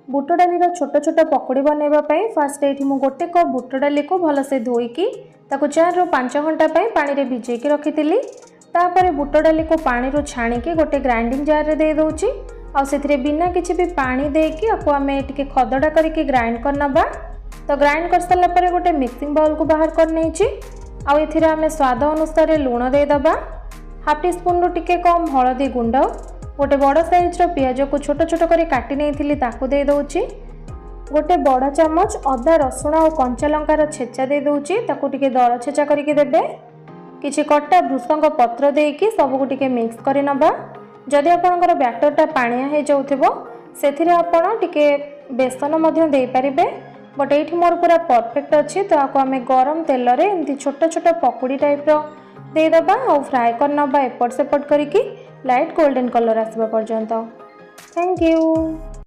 ବୁଟ ଡାଲିର ଛୋଟ ଛୋଟ ପକୁଡ଼ି ବନେଇବା ପାଇଁ ଫାଷ୍ଟ ଏଇଠି ମୁଁ 1 କପ୍ ବୁଟ ଡାଲିକୁ ଭଲସେ ଧୋଇକି ତାକୁ 4ରୁ 5 ଘଣ୍ଟା ପାଇଁ ପାଣିରେ ଭିଜେଇକି ରଖିଥିଲି। ତାପରେ ବୁଟ ଡାଲିକୁ ପାଣିରୁ ଛାଣିକି ଗୋଟେ ଗ୍ରାଇଣ୍ଡିଙ୍ଗ ଜାର୍ରେ ଦେଇଦେଉଛି ଆଉ ସେଥିରେ ବିନା କିଛି ବି ପାଣି ଦେଇକି ଆକୁ ଆମେ ଟିକେ ଖଦଡ଼ା କରିକି ଗ୍ରାଇଣ୍ଡ କରିନେବା। ତ ଗ୍ରାଇଣ୍ଡ କରିସାରିଲା ପରେ ଗୋଟେ ମିକ୍ସିଂ ବାଉଲ୍କୁ ବାହାର କରିନେଇଛି ଆଉ ଏଥିରେ ଆମେ ସ୍ୱାଦ ଅନୁସାରେ ଲୁଣ ଦେଇଦେବା, ହାଫ୍ ଟି ସ୍ପୁନ୍ରୁ ଟିକେ କମ୍ ହଳଦୀ ଗୁଣ୍ଡ, ଗୋଟେ ବଡ଼ ସାଇଜ୍ର ପିଆଜକୁ ଛୋଟ ଛୋଟ କରି କାଟି ନେଇଥିଲି, ତାକୁ ଦେଇଦେଉଛି। ଗୋଟେ ବଡ଼ ଚାମଚ ଅଦା, ରସୁଣ ଆଉ କଞ୍ଚା ଲଙ୍କାର ଛେଚା ଦେଇଦେଉଛି। ତାକୁ ଟିକେ ଦର ଛେଚା କରିକି ଦେବେ। କିଛି କଟା ଭୃସଙ୍ଗ ପତ୍ର ଦେଇକି ସବୁକୁ ଟିକେ ମିକ୍ସ କରି ନେବା। ଯଦି ଆପଣଙ୍କର ବ୍ୟାଟରଟା ପାଣିଆ ହେଇଯାଉଥିବ, ସେଥିରେ ଆପଣ ଟିକେ ବେସନ ମଧ୍ୟ ଦେଇପାରିବେ। ବଟ୍ ଏଇଠି ମୋର ପୁରା ପରଫେକ୍ଟ ଅଛି। ତ ଆକୁ ଆମେ ଗରମ ତେଲରେ ଏମିତି ଛୋଟ ଛୋଟ ପକୁଡ଼ି ଟାଇପ୍ର ଦେଇଦେବା ଆଉ ଫ୍ରାଏ କରିନେବା ଏପଟ ସେପଟ କରିକି ଲାଇଟ୍ ଗୋଲ୍ଡେନ୍ କଲର୍ ଆସିବା ପର୍ଯ୍ୟନ୍ତ। Thank you.